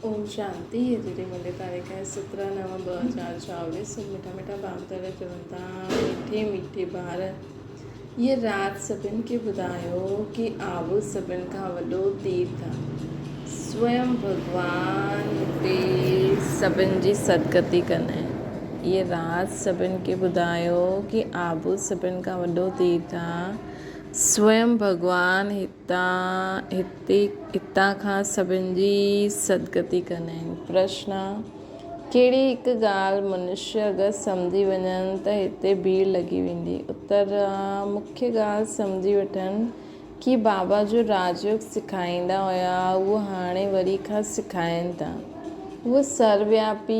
اوم شانتي اڄ جي منڍي تاريخ آهي سترهن نو 2024 سڀ مٺا مٺا ڀاوتر چون ٿا مٺي مٺي ٻار هيء رات سڀن کي ٻڌايو ڪي آبو سڀن کان وڏو تيرٿ آ سويم ڀڳوان هتي سڀن جي سدگتي ڪندا آهن هيء رات سڀن کي ٻڌايو ڪي آبو سڀن کان وڏو تيرٿ آ سويم ڀڳوان هتان هتي هتان کان سڀن جي سدگتي ڪندا آهن. پرشن، ڪهڙي هڪ ڳالهه منشيه اگر سمجهي وڃن ته هتي ڀيڙ لڳي ويندي؟ اتر، مکيه ڳالهه سمجهي وٺن ڪي بابا جو راجيوگ سکائيندا هيا اهو هاڻي وري کان سکائين ٿا. اهو سروياپي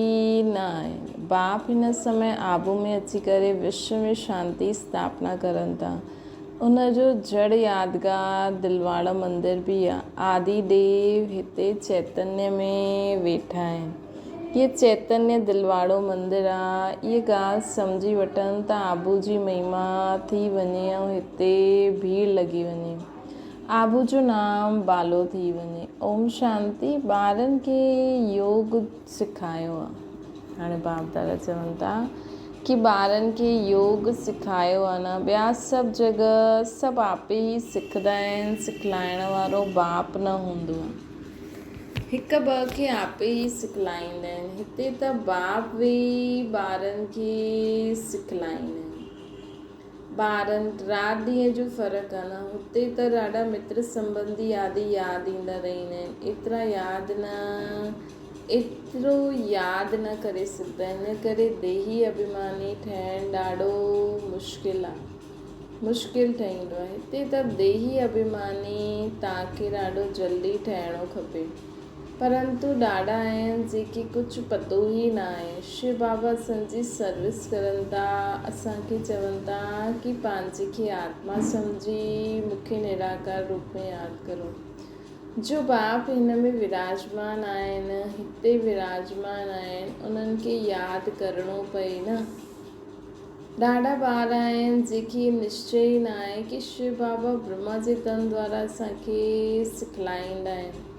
نه آهي. باپ هن سمي آبو ۾ اچي ڪري وشو ۾ شانتي اسٿاپنا ڪرن ٿا. ان جو جڙ يادگار دلواڙا مندر به آ. آدي ديو هتي چيتنيه ۾ ويٺا آهن. هيء چيتنيه دلواڙو مندر آ. اها ڳالهه سمجهي وٺن ته آبو جي مهما ٿي وڃي ۽ هتي ڀيڙ لڳي وڃي. آبو جو نام بالو ٿي وڃي. اوم شانتي ٻارن کي يوگ سکايو آ. هاڻي باپ دادا چون ٿا ڪي ٻارن کي يوگ سکايو آ نه ٻيا سڀ جڳهه سڀ آپي ئي سکندا آهن سکلائڻ وارو باپ نه هوندو آ هڪ ٻه کي آپي ئي سکلائيندا آهن هتي ته باپ ويهي ٻارن کي سکلائيندا آهن ٻارن رات ڏينهن جو فرق آ نه هتي ته ڏاڍا متر سنبنڌي آدي ياد ايندا رهندا آهن ايترا ياد نه ايترو ياد نه ڪري سگهندا آهن ان ڪري ديهي اڀيماني ٺهڻ ڏاڍو مشڪل آ مشڪل ٺهيندو آ هتي ته ديهي اڀيماني توهان کي ڏاڍو جلدي ٺهڻو کپي پرنتو ڏاڍا آهن جيڪي ڪجهه پتو ئي نه آهي شو بابا اسان جي سروس ڪرن ٿا اسان کي چون ٿا ڪي پنهنجي کي آتما سمجهي مون کي نراڪار روپ ۾ ياد ڪرو جو باپ هن ۾ وراجمان آهن هتي وراجمان آهن انهن کي ياد ڪرڻو پئي نه ڏاڍا ٻار آهن جيڪي نشچي ئي نه آهي ڪي شو بابا برهما جي تن دوارا اسان کي سکلائيندا آهن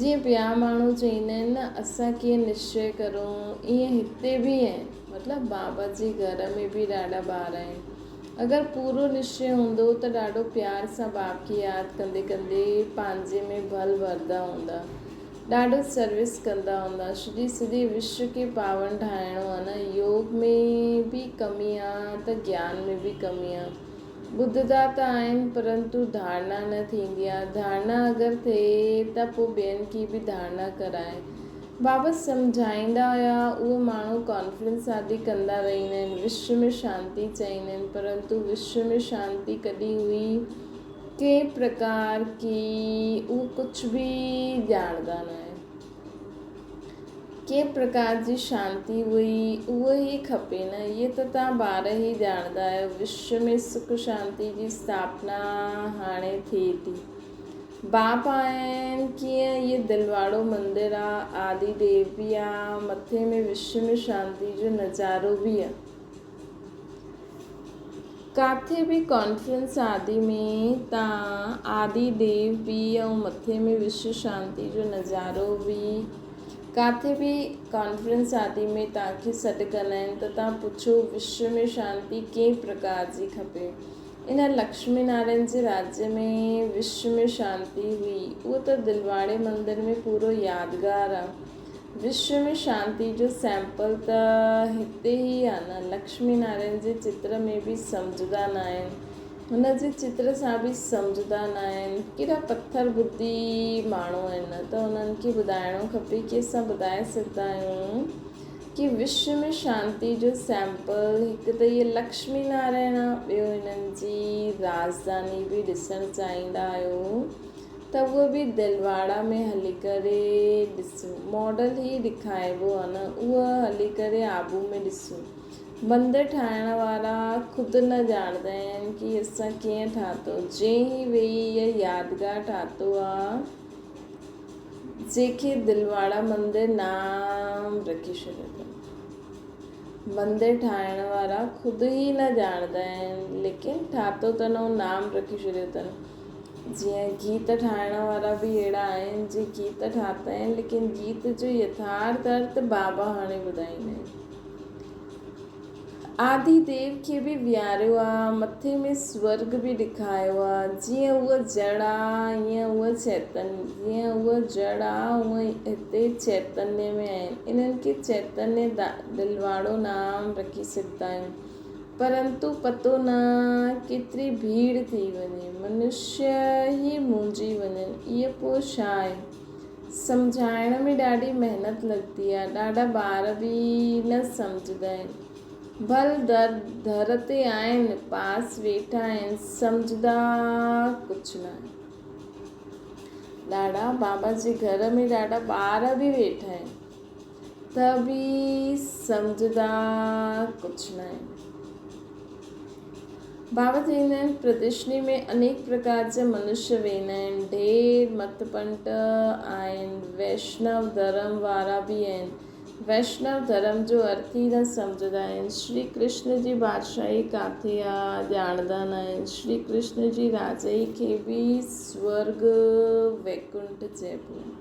جيئن ٻيا ماڻهو چئيندا آهن نه اسان ڪيئن نشچي ڪرون ائين هتي به آهن مطلب بابا جي گهر ۾ به ڏاڍا ٻار آهن اگر پورو نشچي هوندو ته ڏاڍو پيار سان باپ کي ياد ڪندي ڪندي پنهنجي ۾ ڀل ڀردا هوندا ڏاڍو سروس ڪندا هوندا سڄي سڄي وشو کي پاون ٺاهڻو آهي نه يوگ ۾ به ڪمي آ ته گيان ۾ به ڪمي آ ٻڌندا ته آهن پرنتو ڌارڻا نه ٿيندي آهي. ڌارڻا اگر ٿئي ته پوء ٻين کي به ڌارڻا ڪرائي. بابا سمجهائيندا هيا اهي ماڻهو ڪانفرنس آدي ڪندا رهندا آهن وشو ۾ شانتي چاهيندا آهن پرنتو وشو ۾ شانتي ڪڏهن هئي ڪنهن پرڪار ڪي اهو ڪجهه به ڄاڻندا نه آهن. ڪنهن پرڪار جي شانتي هئي، اهو ئي کپي نه. اهي ته توهان ٻار ئي ڄاڻندا آهيو. وشو ۾ سک شانتي جي اسٿاپنا هاڻي ٿئي ٿي. باپ آهن ڪيئن اهي دلواڙو مندر آ، آدي ديو به آ، مٿي ۾ وشو ۾ شانتي جو نظارو به آ. ڪاٿي به ڪانفرنس آدي ۾ تان آدي ديو به ۽ مٿي ۾ وشو شانتي جو نظارو به ڪاٿي به ڪانفرنس آدي ۾ تان کي سڏ ڪندا آهن ته تان پڇو وشو ۾ شانتي ڪنهن پرڪار جي کپي ان لڪشمي نارائڻ جي راجيه ۾ وشو ۾ شانتي هئي اهو ته دلواڙي مندر ۾ پورو يادگار آ. وشو ۾ شانتي جو سيمپل ته هتي ئي آ نه. لڪشمي نارائڻ جي چتر ۾ به سمجهندا ناهن. هن جي چتر سان به سمجهندا ناهن. ڪيڏا پٿر ٻڌي ماڻهو آهن نه ته انهن کي ٻڌائڻو کپي ڪي اسان ٻڌائي سگهندا آهيون ڪي وشو ۾ شانتي جو سيمپل هڪ ته هيء لڪشمي نارائڻ آ ٻيو هنن جي راڄڌاني به ڏسڻ چاهيندا آهيو. ته اهو به دلواڙا ۾ هلي ڪري ڏسو. ماڊل ئي ڏکائبو آ نه اهو هلي ڪري آبو ۾ ڏسو. مندر ٺاهڻ وارا خود نه ڄاڻندا آهن ڪي اسان ڪيئن ٺاتو. جنهن هي ويهي اها يادگار ٺاتو آ جنهن کي دلواڙا مندر نام رکي ڇڏيو اٿن. مندر ٺاهڻ وارا خود ئي نه ڄاڻندا آهن ليڪن ٺاتو اٿن ۽ نام رکي ڇڏيو اٿن. جيئن گيت ٺاهڻ وارا به اهڙا آهن جي گيت ٺاتا آهن ليڪن گيت جو يٿارٿ ارٿ بابا هاڻي ٻڌائيندا آهن. آدي ديو کي به ويهاريو آ، مٿي ۾ سورڳ به ڏکايو آ، جيئن هوء جڙ آ ائين هوء چيتن، جيئن هوء جڙ آ هونئن هتي چيتنيه ۾ آهن. انهن کي چيتنيه دلواڙو نام رکي سگهندا آهيون. پرنتو پتو نه ڪيتري ڀيڙ ٿي وڃي، منشيه ئي مونجهي وڃن، اهو پوء ڇا آهي؟ سمجهائڻ ۾ ڏاڍي محنت لڳندي آهي، ڏاڍا ٻار به نه سمجهندا آهن. ڀل در در تي آهن، پاس ويٺا آهن، سمجهندا ڪجهه نه آهن. ڏاڍا بابا جي گهر ۾ ڏاڍا ٻار به ويٺا آهن. ته به سمجهندا ڪجهه نه آهن. بابا چئيندا آهن پردرشني ۾ انيڪ پرڪار جا منشيه ويندا آهن، ڍير مت پنٽ آهن، ويشنو ڌرم وارا به آهن. ويشنو ڌرم جو ارٿ ئي نه سمجهندا آهن. شري ڪرشن جي بادشاهي ڪاٿي آ ڄاڻندا نه آهن. شري ڪرشن جي راجائي کي به سورڳ ويڪنٺ چئبو آهي.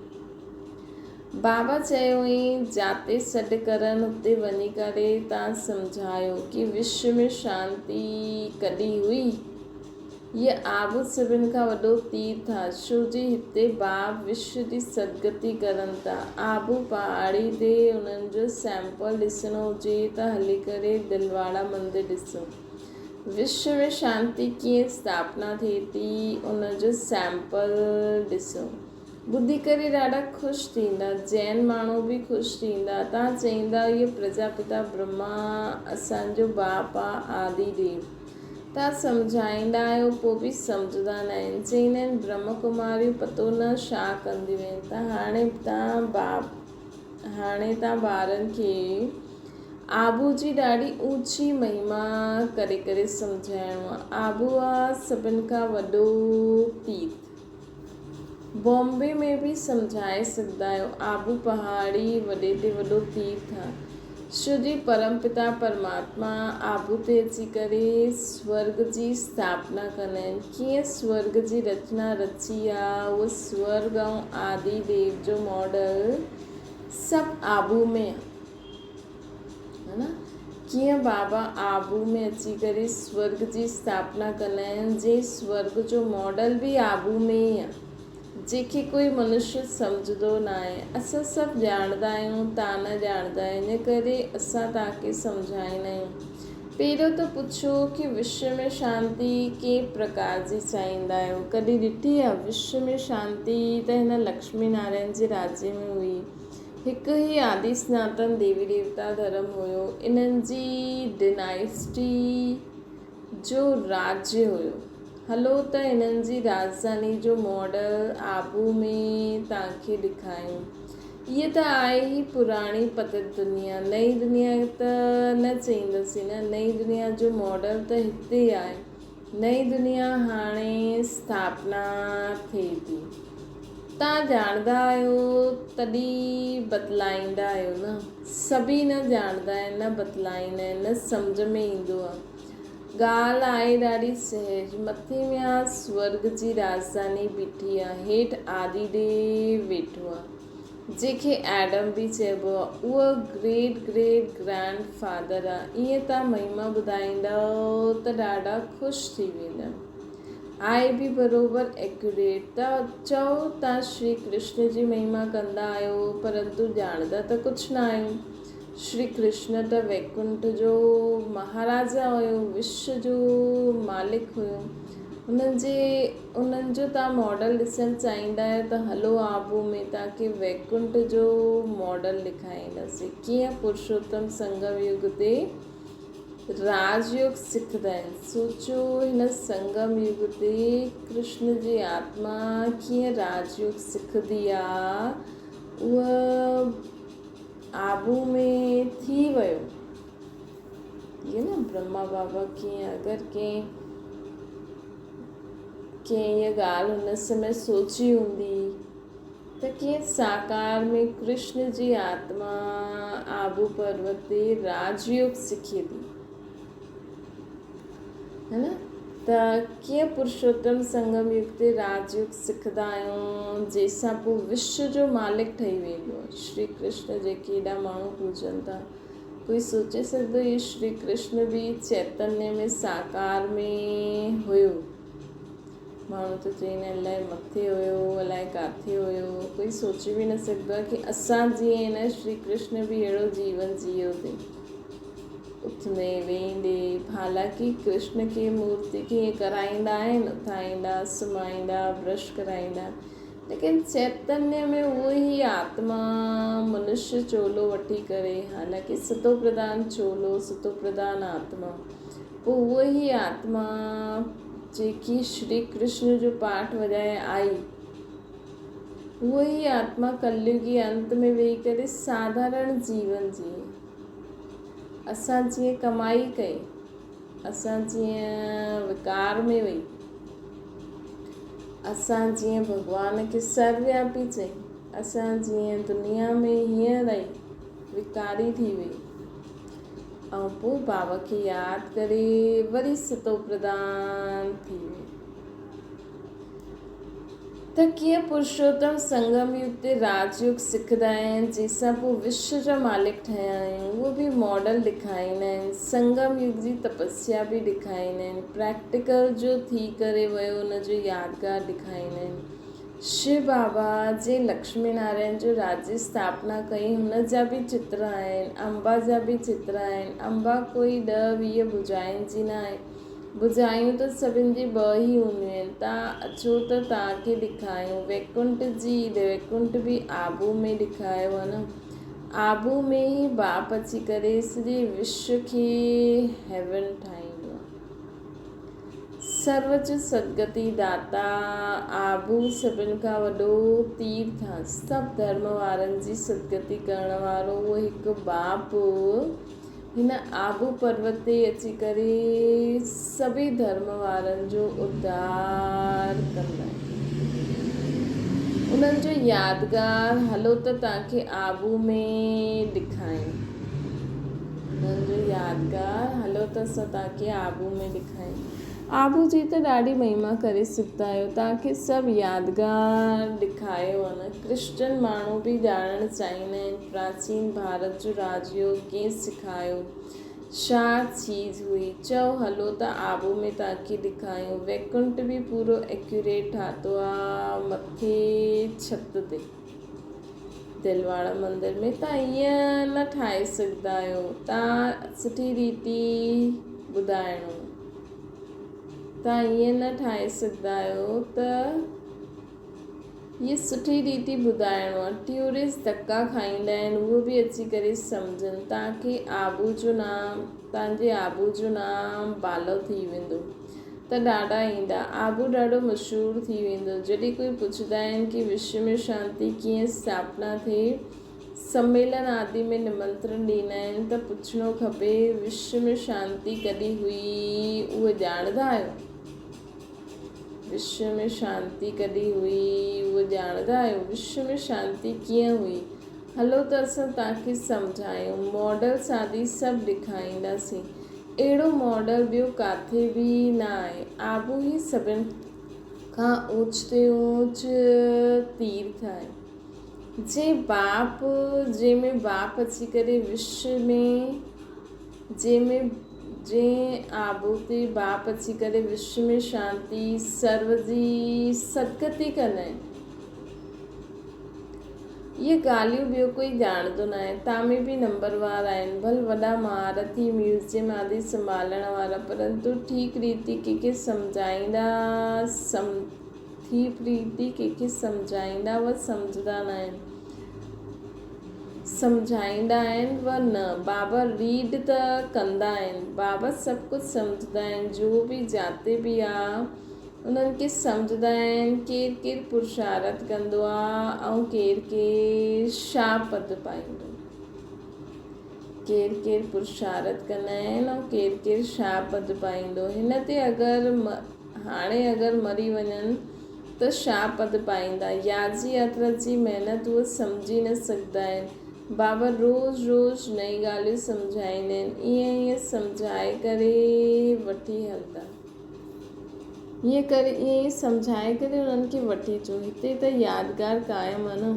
بابا چيو ائين جاتي سڏ ڪرن اتي وڃي ڪري تان سمجهايو ڪي وشو ۾ شانتي ڪڏي هئي؟ هيء آبو سڀن کان وڏو تيرٿ آ ڇو جي هتي باب وشو جي سدگتي ڪرن ٿا. آبو پهاڙي تي انهن جو سيمپل ڏسڻو هجي ته هلي ڪري دلواڙا مندر ڏسو. وشو ۾ شانتي ڪيئن اسٿاپنا ٿئي ٿي ان جو سيمپل ڏسو. ٻڌي ڪري ڏاڍا خوش ٿيندا. جين ماڻهو به خوش ٿيندا. تان چئيندا اهو پرجاپتا برهما اسان جو باپ آ آدي ديو. تان سمجهائيندا آهيو پو به سمجهندا ناهن. چئيندا آهن برهما ڪماريون پتو نه ڇا ڪنديون آهن. ته هاڻي تان باپ هاڻي تان ٻارن کي آبو جي ڏاڍي اوچي مهما ڪري ڪري سمجهائڻو آ. آبو آ سڀن کان وڏو تيرٿ. بامبي ۾ به سمجهائي سگهندا آهيو. آبو پهاڙي وڏي تي وڏو تيرٿ آ. شو جي پرم پتا پرماتما آبو تي اچي ڪري سورڳ جي اسٿاپنا ڪندا آهن. ڪيئن سورڳ جي رچنا رچي آ اهو سورڳ ۽ آدي ديو جو ماڊل سڀ آبو ۾ آ. ها نه ڪيئن بابا آبو ۾ اچي ڪري سورڳ جي اسٿاپنا ڪندا آهن جنهن سورڳ جو ماڊل به آبو ۾ ئي آهي جنهن کي ڪوئي منشيه سمجهندو نه آهي اسان سڀ ڄاڻندا آهيون تان نه ڄاڻندا آهيو ان ڪري اسان توهان کي سمجهائيندا آهيون پهريون ته پڇو ڪي وشو ۾ شانتي ڪنهن پرڪار جي چاهيندا آهيو ڪڏهن ڏٺي آهي وشو ۾ شانتي ته هن لڪشمي نارائڻ جي راجيه ۾ هئي هڪ هي آدي سناتن ديوي ديوتا ڌرم هيو. انهن جي ڊنائسٽي جو راجيه هيو. هلو ته انهن جي راڄڌاني جو ماڊل آبو ۾ توهان کي ڏيکايون. هيء ته آهي ئي پراڻي پتت دنيا. نئين دنيا ته نه چئيندسين نه. نئين دنيا جو ماڊل ته هتي آهي. نئين دنيا هاڻي اسٿاپنا ٿئي ٿي. توهان ڄاڻندا آهيو تڏهن بتلائيندا آهيو نه. سڀئي نه ڄاڻندا آهن نه بتلائيندا آهن نه سمجهه ۾ ايندو آهي. ڳالهه آهي ڏاڍي سهج. مٿي ۾ آ سورڳ جي راڄڌاني بيٺي آ. هيٺ آدي ديو ويٺو آ. جنهن کي ائڊم به چئبو آ، اهو گريٽ گريٽ گرينڊ فادر آ. ائين توهان مهما ٻڌائيندؤ ته ڏاڍا خوش ٿي ويندا. آهي به بروبر ايڪيوريٽ. توهان چئو توهان شري ڪرشن جي مهما ڪندا آهيو پرنتو ڄاڻندا ته ڪجهه نه آهيو. شري ڪرشن ته ويڪنٺ جو مهاراجا هيو، وشو جو مالڪ هيو. انهن جي انهن جو توهان ماڊل ڏسڻ چاهيندا آهيو ته هلو آبو ۾ توهان کي ويڪنٺ جو ماڊل ڏيکارينداسين ڪيئن پرشوتم سنگم يگ تي راج يوگ سکندا آهن سوچو هن سنگم يگ تي ڪرشن جي آتما ڪيئن راج يوگ سکندي آ اهو آبو ۾ ٿي ويو جيئن نه برهما بابا ڪيئن اگر ڪنهن ڪنهن اها ڳالهه ان سمي سوچي هوندي ته ڪيئن ساڪار ۾ ڪرشن جي آتما آبو پروت تي راج يوگ سکي ٿي. هي نه؟ ته ڪيئن پرشوتم سنگم يگ تي راج يوگ سکندا آهيون، جنهن سان پوء وشو جو مالڪ ٺهي ويندو آهي. شري ڪرشن جيڪي ايڏا ماڻهو پوڄن ٿا، ڪوئي سوچي سگهندو هي شري ڪرشن به چيتنيه ۾ ساڪار ۾ هيو؟ ماڻهو ته چئن الائي مٿي هيو، الائي ڪاٿي هيو، ڪوئي سوچي به نه سگهندو آهي ڪي اسان جيئن هن شري ڪرشن به اهڙو جيون جيئيو اٿئي. اٿندي ويهندي، حالانڪه ڪرشن کي مورتي کي ائين ڪرائيندا آهن، اٿائيندا، سمهائيندا، برش ڪرائيندا، ليڪن چيتنيه ۾ اهو ئي آتما منشيه چولو وٺي ڪري، حالانڪه ستو پرڌان چولو، ستو پرڌان آتما، پوء اهو ئي آتما جيڪي شري ڪرشن جو پاٺ وڄائي آئي، اهو ئي آتما ڪليوگي انت ۾ ويهي ڪري ساڌارڻ جيون جيئي. اسان جيئن ڪمائي ڪئي، اسان جيئن وڪار ۾ وئي، اسان جيئن ڀڳوان کي سروياپي چئي، اسان جيئن دنيا ۾ هيئن رهي، وڪاري ٿي وئي ۽ پوء بابا کي ياد ڪري وري ستو پرڌان ٿي وئي. ته ڪيئن پرشوتم سنگم يگ تي راج يوگ سکندا آهن، جنهن سان پوء وشو جا مالڪ ٺهيا آهيون، اهو به ماڊل ڏيکاريندا آهن، سنگم يگ جي تپسيا به ڏيکاريندا آهن، پريڪٽيڪل جو ٿي ڪري ويو ان جو يادگار ڏيکاريندا آهن. شو بابا جنهن لڪشمي نارائڻ جو راجيه اسٿاپنا ڪئي هن جا به چتر آهن، امبا جا به چتر آهن، امبا ڪوئي ڏهه 20 ڀجائن جي نه آهي، ٻڌايون ته سڀن جي ٻه ئي هونديون آهن. تان اچو ته توهان کي ڏيکايون. ويڪنٺ جي ويڪنٺ به آبو ۾ ڏيکايو آهي نه. آبو ۾ ئي باپ اچي ڪري سڄي وشو کي هيون ٺاهيندو آهي. سروچ سدگتي داتا آبو سڀن کان وڏو تيرٿ آهي. سڀ ڌرم وارن جي سدگتي ڪرڻ وارو اهو هڪ باپ هن آبو پروت تي اچي ڪري سڀئي ڌرم وارن جو اڌار ڪندا آهن. انهن جو يادگار هلو ته توهان کي آبو ۾ ڏيکاريون. انهن جو يادگار هلو ته اسان توهان کي آبو ۾ ڏيکاريون. آبو جي ته ڏاڍي مهما ڪري سگهندا آهيو. توهان کي سڀ يادگار ڏيکاريو آهي نه. ڪرسچن ماڻهو به ڄاڻڻ چاهيندا آهن پراچين ڀارت جو راج يوگ ڪنهن سکايو؟ ڇا چيز هئي؟ چئو هلو ته آبو ۾ توهان کي ڏيکايون. ويڪنٺ به پورو ايڪيوريٽ ٺاتو آ مٿي ڇت تي. دلواڙا مندر ۾ توهان ائين نه ٺاهي سگهندا آهيو. توهان سٺي ريتي ٻڌائڻو. توهان ائين نه ٺاهي سگهندا آهيو ته. هي سٺي ريتي ٻڌائڻو آ. ٽيورسٽ ڌڪا کائيندا آهن اهو به اچي ڪري سمجهن تان کي آبو جو نام تان جي آبو جو نام بالو ٿي ويندو ته ڏاڍا ايندا آبو ڏاڍو مشهور ٿي ويندو جڏهن ڪوئي پڇندا آهن ڪي وشو ۾ شانتي ڪيئن اسٿاپنا ٿئي سميلن آدي ۾ نمنترڻ ڏيندا آهن ته پڇڻو کپي وشو ۾ شانتي ڪڏهن هئي اهو ڄاڻندا آهيو. وشو ۾ شانتي ڪڏهن هئي، اهو ڄاڻندا آهيو؟ وشو ۾ شانتي ڪيئن هئي؟ هلو ته اسان توهان کي سمجهايون. ماڊل سادي سڀ ڏيکارينداسين. اهڙو ماڊل ٻيو ڪاٿي به نه آهي. آبو ئي سڀن کان اوچ تي اوچ تيرٿ آهي. جنهن باپ، جنهن ۾ باپ اچي ڪري وشو ۾. جنهن ۾ جنهن آبو تي باپ اچي ڪري وشو ۾ شانتي، سرو جي سدگتي ڪندا آهن. اهي ڳالهيون ٻيو ڪوئي ڄاڻندو ناهي. تان ۾ به نمبروار آهن. ڀل وڏا مهارٿي، ميوزيم آدي سنڀالڻ وارا، پرنتو ٺيڪ ريتي ڪنهن کي سمجهائيندا ٺيڪ ريتي ڪنهن کي سمجهائيندا و سمجهندا ناهن. سمجهائيندا آهن و نه بابا ريڊ ته ڪندا آهن. بابا سڀ ڪجهه سمجهندا آهن جو به جاتي به آ انهن کي سمجهندا آهن ڪير ڪير پرشارت ڪندو آ ۽ ڪير ڪير شا پد پائيندو. ڪير ڪير پرشارت ڪندا آهن ۽ ڪير ڪير شا پد پائيندو. هن تي اگر هاڻي اگر مري وڃن ته ڇا پد پائيندا؟ ياجي ياترا جي محنت اهي سمجهي نه سگهندا آهن. بابا روز روز نئين ڳالهيون سمجهائيندا آهن. ائين ائين سمجهائي ڪري وٺي هلندا. ائين ڪري ائين ئي سمجهائي ڪري انهن کي وٺي اچو. هتي ته يادگار قائم آ نه.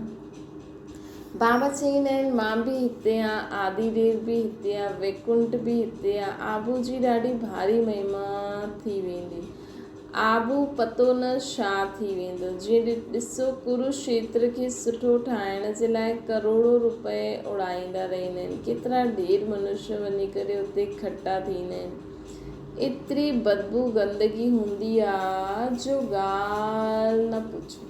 بابا چئيندا آهن مان به هتي آن، آدي ديو به هتي آ، ويڪنٺ به هتي آ. آبو جي ڏاڍي ڀاري مهما ٿي ويندي. آبو پتو نه ڇا ٿي ويندو. جيئن ڏسو ڪروشيتر کي سٺو ٺاهڻ جي لاء ڪروڙو روپيه اڙائيندا رهندا آهن. ڪيترا ڍير منشيه وڃي ڪري اتي کٽا ٿيندا آهن. ايتري بدبو گندگي هوندي آ جو ڳالهه نه پڇو.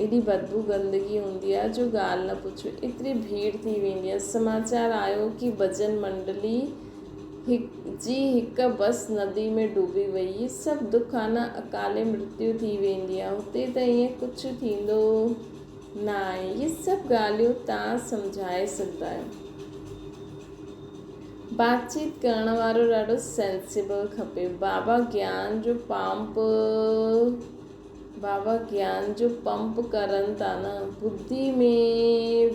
ايڏي بدبو گندگي هوندي آ جو ڳالهه نه پڇو. ايتري ڀيڙ ٿي ويندي آ. سماچار آيو ڪي ڀڄن منڊلي جي هڪ بس ندي ۾ ڊوبي وئي. هي سڀ دک آ نه اڪالي مرتيو ٿي ويندي آ. هتي ته ائين ڪجهه ٿيندو نه آهي. هي سڀ ڳالهيون توهان سمجهائي سگهندا آهيو. باتچيت ڪرڻ وارو ڏاڍو سينسيبل کپي. بابا گيان جو پامپ بابا گيان جو پمپ ڪرن ٿا نه ٻڌي ۾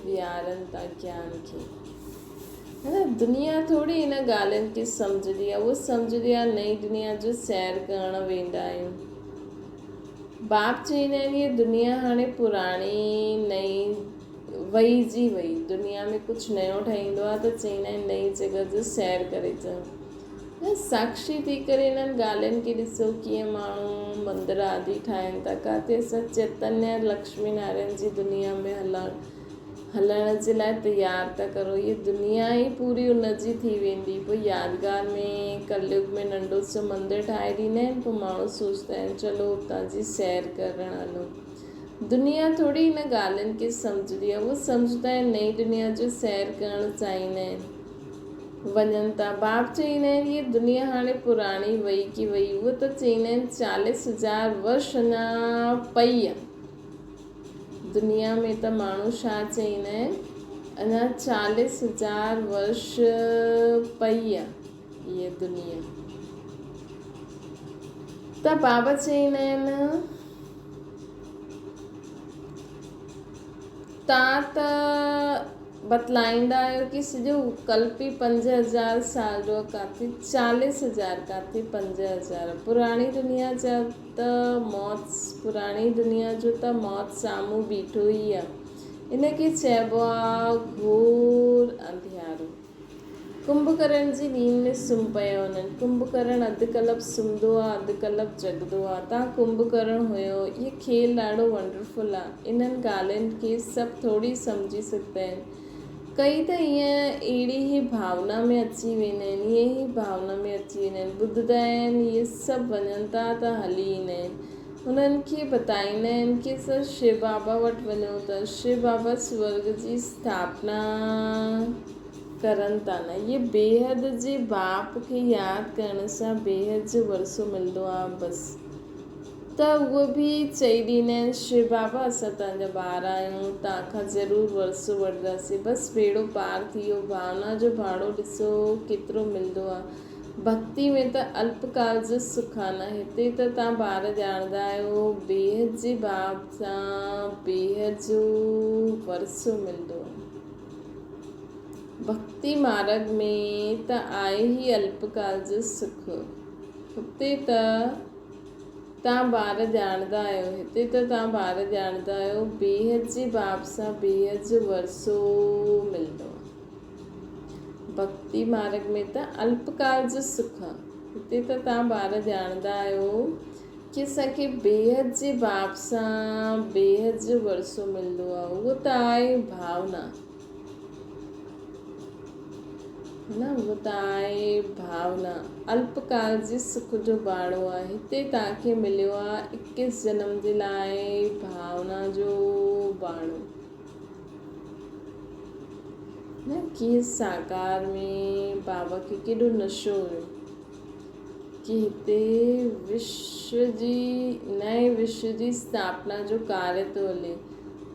ويهارن ٿا گيان کي نه دنيا ٿوري ان ڳالهين کي سمجهندي آهي اهو سمجهندي آهي نئين دنيا جو سير ڪرڻ ويندا آهيون باپ چئيندا آهن هي دنيا هاڻي پراڻي نئين وئي جي وئي دنيا ۾ ڪجهه نيو ٺهيندو آهي ته چئيندا آهن نئين جڳهه جو سير ڪري اچون ساکشي ٿي ڪري انهن ڳالهين کي ڏسو ڪيئن ماڻهو مندر آدي ٺاهين ٿا ڪاٿي اسان چيتنيه لڪشمي نارائڻ جي دنيا ۾ هلڻ هلڻ جي لاء تيار ٿا ڪرو هي دنيا ئي پوري ان جي ٿي ويندي پوء يادگار ۾ ڪليگ ۾ ننڍو سو مندر ٺاهي ڏيندا آهن پوء ماڻهو سوچتا آهن چلو اتان جي سير ڪرڻ هلو دنيا ٿوري ان ڳالهين کي سمجهندي آهي اهو سمجهندا آهن نئين دنيا جو سير ڪرڻ چاهيندا آهن وڃن ٿا. باپ چئيندا آهن هيء دنيا هاڻي پراڻي وئي ڪي وئي. اهو ته چئيندا آهن چاليس هزار ورش اڃا پئي آ. دنيا ۾ ته ماڻهو ڇا چئيندا آهن اڃا چاليس هزار ورش پئي آ هيء دنيا. ته بابا چئيندا آهن تان ته بتلائيندا آهيو ڪي سڄو ڪلپ ئي 5000 سال جو آهي ڪاٿي چاليس هزار ڪاٿي 5000 پراڻي دنيا جا ته موت پراڻي دنيا جو ته موت سامهون بيٺو ئي آهي ان کي چئبو آهي گهور انڌيارو. ڪنڀڪرڻ جي نينهن ۾ سمهه پيا هوندا آهن. ڪنڀڪرڻ اڌ ڪلپ سمهندو آ اڌ ڪلپ جڳندو آ. تان ڪنڀڪرڻ هيو. هي کيل ڏاڍو ونڊرفل آ. انهن ڳالهين کي سڀ ٿوري سمجهي سگهندا آهن. ڪئي ته ائين اهڙي ئي ڀاونا ۾ اچي ويندا آهن. ائين ئي ڀاونا ۾ اچي ويندا آهن. ٻڌندا آهن اهي سڀ وڃن ٿا ته هلي ايندا آهن. انهن کي بتائيندا آهن ڪي اسان شو بابا وٽ وڃون ٿا. شو بابا سورڳ جي اسٿاپنا. ڪرن ٿا نه. اهي بيحد جي باپ کي ياد ڪرڻ سان بيحد جو ورثو ملندو آ بس. ته اهي به چئي ڏيندا آهن شو بابا اسان توهان جا ٻار آهيون توهان کان ضرور ورثو وٺنداسين. بس ٻيڙو پار ٿي ويو. ڀاونا جو ڀاڙو ڏسو ڪيترو ملندو آ. ڀڳتي ۾ ته الپ ڪال جو سک آ نه. هتي ته توهان ٻار ڄاڻندا آهيو بيحد جي باپ سان بيحد جو ورثو ملندو آ. ڀڳتي مارڳ ۾ ته آهي ئي الپڪال جو سک. هتي ته توهان ٻار ڄاڻندا آهيو، هتي ته توهان ٻار ڄاڻندا آهيو، بيحد جي باپ سان بيحد جو ورثو ملندو آهي. ڀڳتي مارڳ ۾ ته الپڪال جو سک آهي. هتي ته توهان ٻار ڄاڻندا آهيو ڪي اسان کي بيحد جي باپ سان بيحد جو ورثو ملندو آهي. اهو ته آهي ڀاونا. نه اهو ته آهي ڀاونا. الپڪال جي سک جو ڀاڙو آهي. هتي توهان کي مليو آهي اڪيس جنم جي لاء ڀاونا جو ڀاڙو. نه ڪيئن ساڪار ۾ بابا کي ڪيڏو نشو هيو ڪي هتي وشو جي نئين وشو جي اسٿاپنا جو ڪاريه ٿو هلي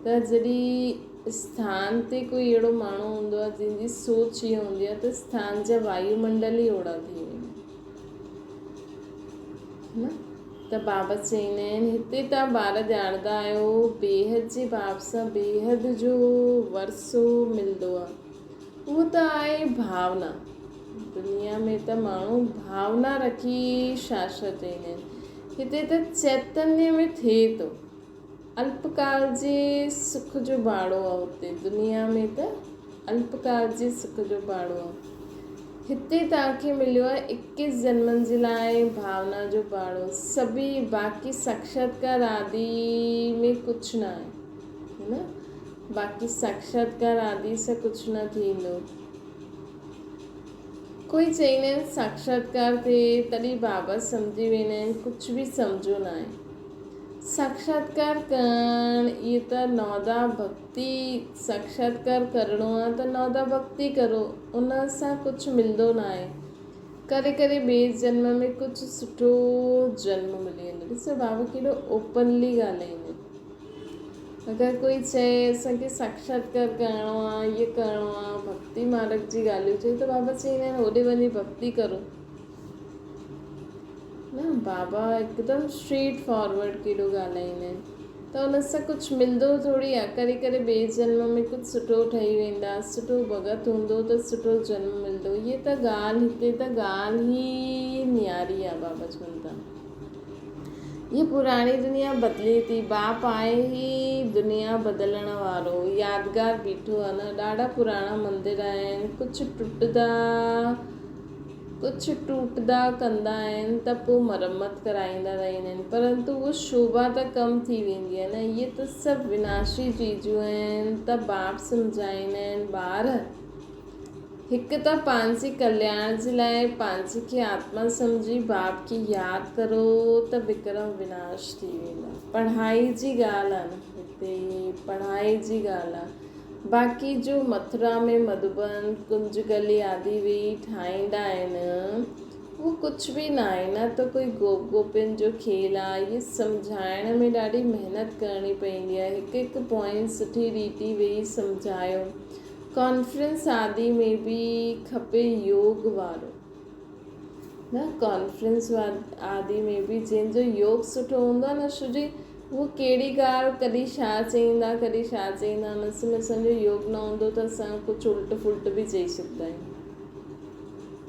ته جڏهن اسٿان تي ڪوئي اهڙو ماڻهو هوندو آهي جنهن جي سوچ اها هوندي آهي ته اسٿان جا وايو منڊل ئي اوڙا ٿي ويندا آهن نه ته بابا چئيندا آهن هتي توهان ٻار ڄاڻندا آهيو بيحد جي باب سان بيحد جو ورثو ملندو آهي اهو ته آهي ڀاونا دنيا ۾ ته ماڻهو ڀاونا رکي شاشا چئيندا آهن. هتي ته چيتنيه ۾ ٿئي ٿو. الپڪال جي سک جو ڀاڙو آ اتي دنيا ۾ ته الپڪال جي سک جو ڀاڙو آ. هتي توهان کي مليو آهي اڪيس جنمن جي لاء ڀاونا جو ڀاڙو. سڀئي باقي ساڪشاتڪار آدي ۾ ڪجهه نه آهي. هي نه باقي ساڪشاتڪار آدي سان ڪجهه نه ٿيندو. ڪوئي چئيندا آهن ساڪشاتڪار ٿئي تڏهن بابا سمجهي ويندا آهن ڪجهه به سمجهو ناهي. ساڪشاتڪار ڪرڻ اهي ته نودا ڀڳتي ساڪشاتڪار ڪرڻو آهي ته نودا ڀڳتي ڪرو ان سان ڪجهه ملندو ناهي. ڪري ڪري ٻئي جنم ۾ ڪجهه سٺو جنم ملي ويندو. ڏسو بابا ڪيڏو اوپنلي ڳالهائيندا آهن. اگر ڪوئي چئي اسان کي ساڪشاتڪار ڪرڻو آ، هيء ڪرڻو آ، ڀڳتي مارگ جي ڳالهيون چئي ته بابا چئيندا آهن هوڏي وڃي ڀڳتي ڪرو. نه بابا هڪدم اسٽريٽ فارورڊ ڪيڏو ڳالهائيندا آهن ته ان سان ڪجهه ملندو ٿوري آ، ڪري ڪري ٻئي جنم ۾ ڪجهه سٺو ٺهي ويندا، سٺو ڀڳت هوندو ته سٺو جنم ملندو. هيء ته ڳالهه هتي ته ڳالهه ئي نياري آ بابا چون ٿا. هيء پراڻي دنيا بدلي ٿي. باپ آهي ئي دنيا بدلڻ وارو. يادگار بيٺو آهي نه. ڏاڍا پراڻا مندر آهن. ڪجهه ٽٽدا ڪجهه ٽوٽدا ڪندا آهن ته پوء مرمت ڪرائيندا رهندا آهن. پرنتو اهو شوڀا ته ڪم ٿي ويندي آهي نه. اهي ته سڀ وناشي چيزون آهن ته باپ سمجهائيندا آهن ٻار! هڪ ته پنهنجي ڪلياڻ جي لاء پنهنجي کي آتما سمجهي باپ کي ياد ڪرو ته وڪرم وناش ٿي ويندا. پڙهائي جي ڳالهه آ نه هتي پڙهائي جي ڳالهه آ. باقي جو مٿرا ۾ مڌوبن، ڪنج گلي آدي ويهي ٺاهيندا آهن اهو ڪجهه به ناهي نه ته ڪوئي گوپ گوپين جو کيل آ. اهي سمجهائڻ ۾ ڏاڍي محنت ڪرڻي پوندي آ. هڪ هڪ پوائنٽ سٺي ريتي ويهي سمجهايو. ڪانفرنس آدي ۾ به کپي يوگ وارو نه ڪانفرنس آدي ۾ به جنهن جو يوگ سٺو هوندو آهي نه شو جي هو ڪهڙي ڳالهه ڪڏهن ڇا چئيندا ڪڏهن ڇا چئيندا ان ۾ اسان جو يوگ نه هوندو ته اسان ڪجهه الٽ ڦلٽ به چئي سگهندا آهيون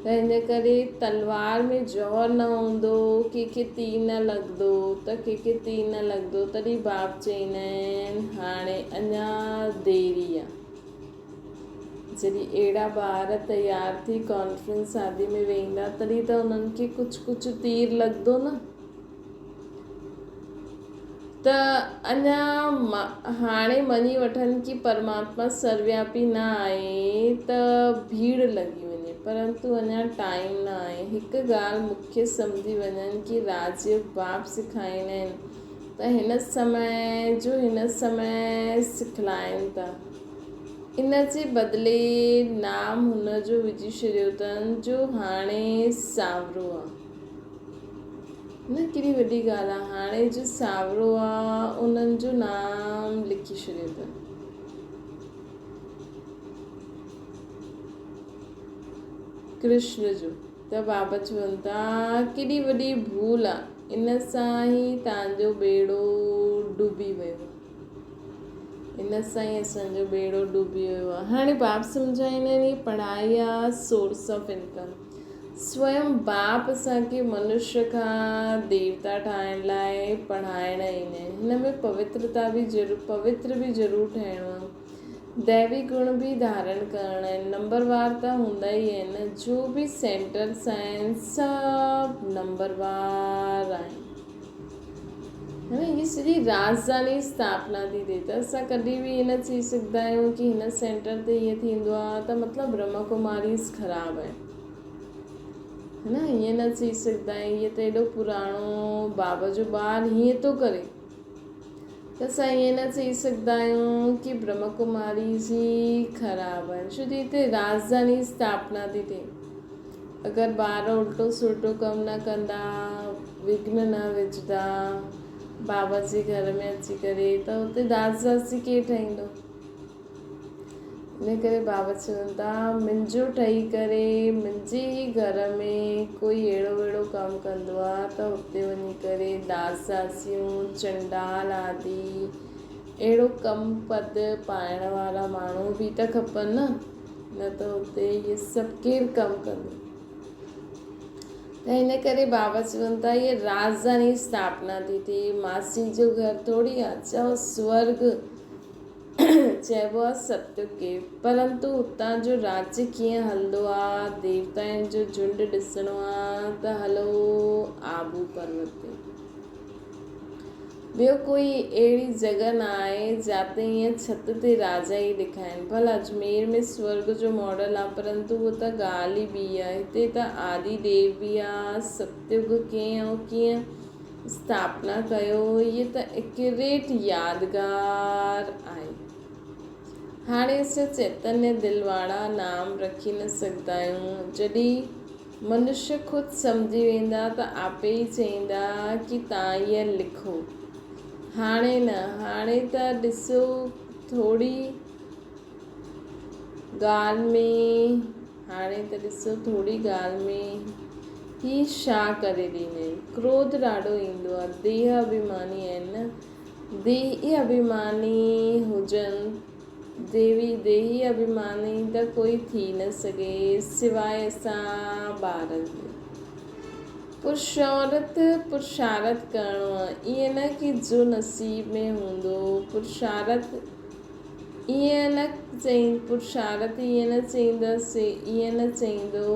ته ان ڪري تلوار ۾ جوهر نه هوندو ڪنهن کي تير نه لڳندو ته ڪنهن کي تير نه لڳندو تڏهن باپ چئيندا آهن هاڻي اڃا ديري آ. جڏهن اهڙا ٻار تيار ٿي ڪانفرنس آدي ۾ ويهندا تڏهن ته انهن کي ڪجهه ڪجهه تير لڳندو نه. ته اڃا هاڻي مڃي وٺن ڪي پرماتما سروياپي نه آهي ته ڀيڙ لڳي وڃي پرنتو اڃا ٽائيم نه آهي. هڪ ڳالهه مکيه سمجهي وڃن ڪي راجيو باپ سکائيندا آهن ته هن سمي جو هن سمي سکلائين ٿا. ان جي بدلي نام هن جو وجهي ڇڏيو اٿن جو هاڻي سانورو آ. نه ڪيڏي وڏي ڳالهه آ هاڻي جو سانورو آ انهن جو نام لکي ڇڏيو اٿن. ڪرشن جو ته بابا چون ٿا ڪيڏي وڏي ڀول آ ان سان ئي تان جو ٻيڙو ڊوبي ويو آ. ان سان ئي اسان جو ٻيڙو ڊوبي ويو آ. هاڻي باپ سمجهائيندا آهن هي پڙهائي آ سورس آف انڪم. سويم باپ اسان کي منشيه کان ديوتا ٺاهڻ لاء پڙهائڻ ايندا آهن. هن ۾ پوترتا به ضرور پوتر به ضرور ٺهڻو آهي. ديوي گڻ به ڌارڻ ڪرڻا آهن. نمبروار ته هوندا ئي آهن نه. جو به سينٽرس آهن سڀ نمبروار آهن. هن هي سڄي راڄڌاني اسٿاپنا ٿي ٿئي ته اسان ڪڏهن به ائين نه چئي سگهندا آهيون ڪي هن سينٽر تي ائين ٿيندو آهي ته مطلب برهما ڪماريز خراب آهن هي نه ائين نه چئي سگهندا آهيون هيء ته ايڏو پراڻو بابا جو ٻار هيئن ٿو ڪري ته اسان ائين نه چئي سگهندا آهيون ڪي برهما ڪماريز ئي خراب آهن ڇو جو هتي راڄڌاني اسٿاپنا ٿي ٿئي اگر ٻار الٽو سلٽو ڪم نه ڪندا، وگهن نه وجهندا، بابا جي گهر ۾ اچي ڪري ته اتي داس داسي ڪير ٺهيندو؟ ان ڪري بابا چون ٿا منهنجو ٺهي ڪري منهنجي ئي گهر ۾ ڪوئي اهڙو وهڙو ڪم ڪندو آ ته اتي وڃي ڪري داس داسيون، چنڊال آدي اهڙو ڪم پد پائڻ وارا ماڻهو به ته کپن نه. نه ته اتي اهي سڀ ڪير ڪم ڪندو. ته ان ڪري بابا چون ٿا هيء راڄڌاني اسٿاپنا ٿي ٿئي، ماسي جو گهر ٿوري آ، چئو سورڳ چئبو آ ستيوگ کي، پرنتو اتان جو راڄ ڪيئن هلندو آ، ديوتائن جو جهنڊ ڏسڻو آ ته هلو آبو پروت تي. ٻيو ڪوئي اهڙي جڳهه نه آهي جاتي ائين ڇت تي راجا ئي ڏکائين. ڀل اجمير ۾ سورڳ جو ماڊل آ پرنتو اهو ته ڳالهه ئي ٻي آ. هتي ته آدي ديو به آ. ستيوگ ڪئين ۽ ڪيئن اسٿاپنا ڪيو هيء ته اڪريٽ يادگار آهي. هاڻي اسين چيتنيه دلواڙا نام رکي نه سگهندا آهيون. جڏهن منشيه خود سمجهي ويندا ته آپي ئي چئيندا ڪي تان ايء لکو. هاڻي نه، هاڻي ته ڏسو ٿوري ڳالهه ۾، هاڻي ته ڏسو ٿوري ڳالهه ۾ هي ڇا ڪري ڏينائين. ڪروڌ ڏاڍو ايندو آ. ديهه اڀيماني آهن نه. ديهي اڀيماني هجن ديوي ديهي اڀيماني ته ڪوئي ٿي نه سگهي سواء اسان ٻارن جي. پرشارٿ پرشارٿ ڪرڻو آ ائين نه ڪي جو نصيب ۾ هوندو پرشارٿ ائين نه چئي پرشارٿ ائين نه چئيندس ائين نه چئيندو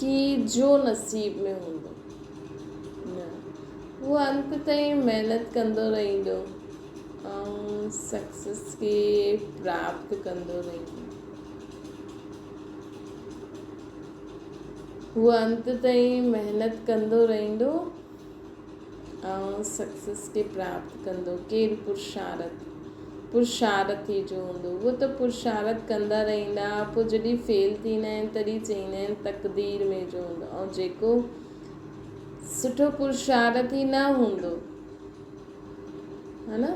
ڪي جو نصيب ۾ هوندو نه هو انت تائين محنت ڪندو رهندو ۽ سڪسيس کي پراپت ڪندو رهندو. هو انت تائين محنت ڪندو رهندو ۽ سڪسيس کي پراپت ڪندو. ڪير پرشارٿ پرشارٿي جو هوندو اهو ته پرشارٿ ڪندا رهندا پوء جڏهن فيل ٿيندا آهن تڏهن چئيندا آهن تقدير ۾ جو هوندو ۽ جيڪو سٺو پرشارٿي نه هوندو ها نه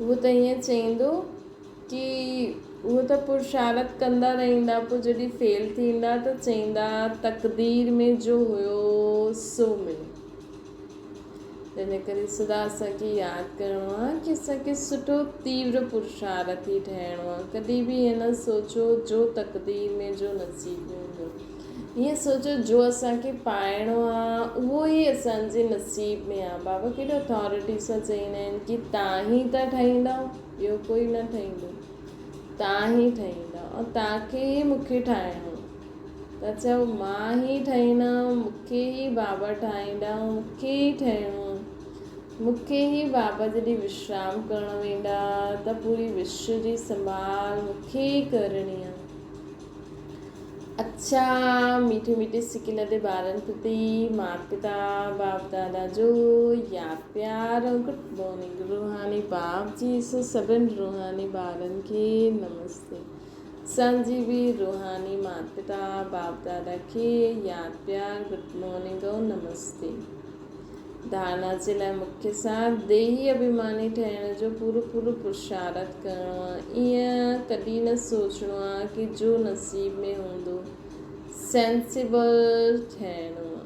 اهو ته ائين چئيندو ڪي اهو ته پرشارٿ ڪندا رهندا پوء جڏهن فيل ٿيندا ته چئيندا تقدير ۾ جو هيو سو مليو. تنهن ڪري سدا اسان کي ياد ڪرڻو آهي ڪي اسان کي سٺو تيور پرشارٿي ٺهڻو آهي ڪڏهن به ائين نه سوچو جو تقدير ۾ جو نصيب ۾ هوندو ائين سوچو جو اسان کي پائڻو آهي اهو ئي اسان جي نصيب ۾ آهي بابا ڪيڏو اٿارٽي سان چئيندا آهن ڪي تان ئي ته ٺاهيندا ٻيو ڪوئي نه ٺاهيندو تان ئي ٺاهيندا ۽ تان کي ئي مون کي ٺاهڻو ته چئو مان ئي ٺهيندم، مون کي ئي بابا ٺاهيندا، مون کي ئي ٺهڻو آهي. مون کي ئي بابا جڏهن وشرام ڪرڻ ويندا ته پوري وشو جي سنڀال مون کي ئي ڪرڻي آهي. اڇا ميٺي ميٺي سڪي لڌي ٻارن پرتي مات پتا باپ دادا جو ياد پيار ۽ گڊ مارننگ روحاني باپ جي سو سڀن روحاني ٻارن کي نمستي. اسان جي به روحاني مات پتا باپ دادا کي ياد پيار گڊ مارننگ ۽ نمستي. ڌارنا جي لاء مکيه سار ديهي اڀيماني ٺهڻ جو پورو پورو پرشارٿ ڪرڻو آ ايئن ڪڏهن نه سوچڻو آ ڪي جو نصيب ۾ هوندو سينسيبل ٺهڻو آ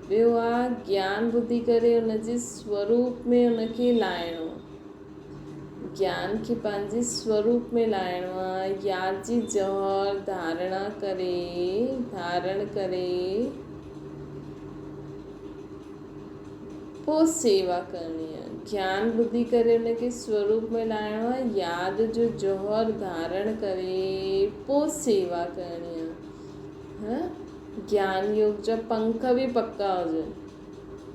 ٻيو آ گيان ٻڌي ڪري ان جي سوروپ ۾ ان کي لائڻو آ. گيان کي پنهنجي سوروپ ۾ لاهڻو آ، ياد جي جوهر ڌارڻا ڪري، ڌارڻ ڪري، پوء سيوا ڪرڻي آ. گيان ٻڌي ڪري ان کي سوروپ ۾ لاهڻو آ، ياد جو جوهر ڌارڻ ڪري، پوء سيوا ڪرڻي آ. ها، گيان يوگ جا پنک به پڪا هجن.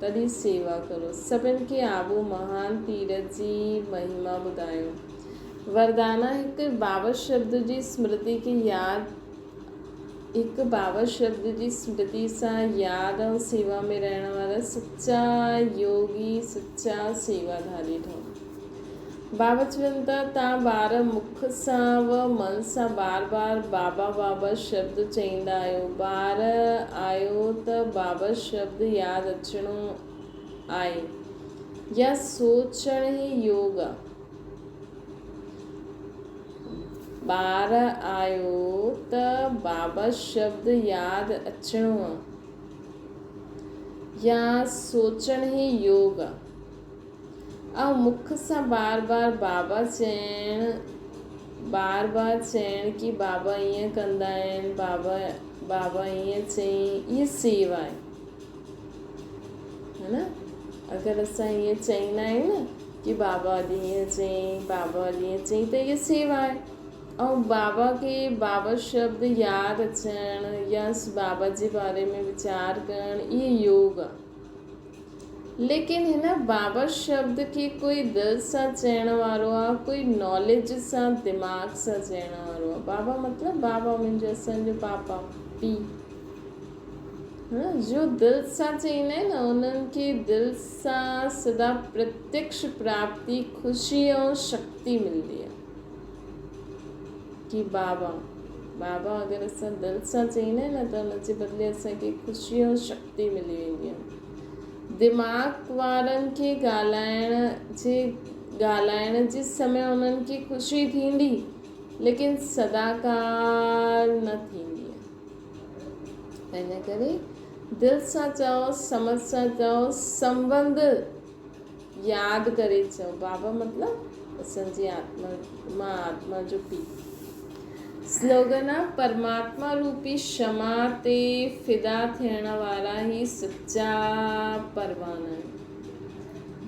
تڏهن سيوا ڪرو. سڀن کي آبو مهان تيرٿ جي مهما ٻڌايو. وردانا هڪ بابا شبد جي سمرتي کي ياد هڪ بابا شبد جي سمرتي سان ياد ۽ سيوا ۾ رهڻ وارا سچا يوگي سچا سيواڌاري ٺهو. بابا چون ٿا تان ٻار مک سان و من سان بار بار بابا بابا شبد چئيندا آهيو. ٻار آهيو ته بابا شبد ياد اچڻو آهي يا سوچڻ ئي يوگ آ. ٻار آهيو ته بابا شبد ياد اچڻو آ يا سوچڻ ئي يوگ آ. ۽ مک سان بار بار بابا چئڻ بار بار چئڻ ڪي بابا ائين ڪندا آهن، بابا بابا ائين چئين، اهي سيوا آهي. ها نه؟ اگر اسان ائين چئيندا آهيون نه ڪي بابا اڄ ائين چئين، بابا اڄ ائين چئين ته اهي سيوا آهي. ۽ بابا کي بابا شبد ياد اچڻ يا بابا جي باري ۾ ويچار ڪرڻ اهي يوگ آهي. ليڪن هن بابا شبد کي ڪوئي دل سان چئڻ وارو آ ڪوئي ناليج سان دماغ سان چئڻ وارو آ بابا مطلب بابا منهنجو اسان جو پاپا پي ها جو دل سان چئيندا آهن نه انهن کي دل سان سدا پرتيڪش پراپتي خوشي ۽ شڪتي ملندي آ ڪي بابا بابا اگر اسان دل سان چئيندا آهن نه ته ان جي بدلي اسان کي خوشي ۽ شڪتي ملي ويندي آهي. دماغ وارن کي ڳالهائڻ جي ڳالهائڻ جي سمي انهن کي خوشي ٿيندي ليڪن سدا ڪال نه ٿيندي آهي. ان ڪري دل سان چئو، سمجھ سان چئو، سنٻنڌ ياد ڪري چئو بابا مطلب اسان جي آتما مان آتما جو پيء. سلوگن آ پرماتما روپي شمع تي فدا ٿيڻ وارا هي سچا پروانا آهن.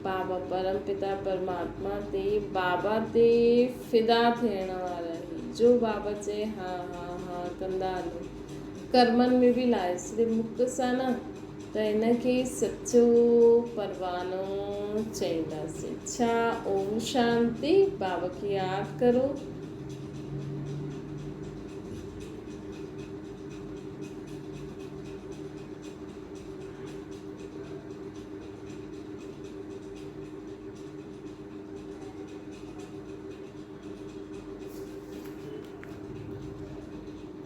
بابا پرم پتا پرماتما تي بابا تي فدا ٿيڻ وارا هي جو بابا چئي ها ها ها ڪندا هلو ڪرمن ۾ به لاهي صرف مک سان نه ته ان کي سچو پروانو چئينداسين. ڇا اوم شانتي بابا کي ياد ڪرو.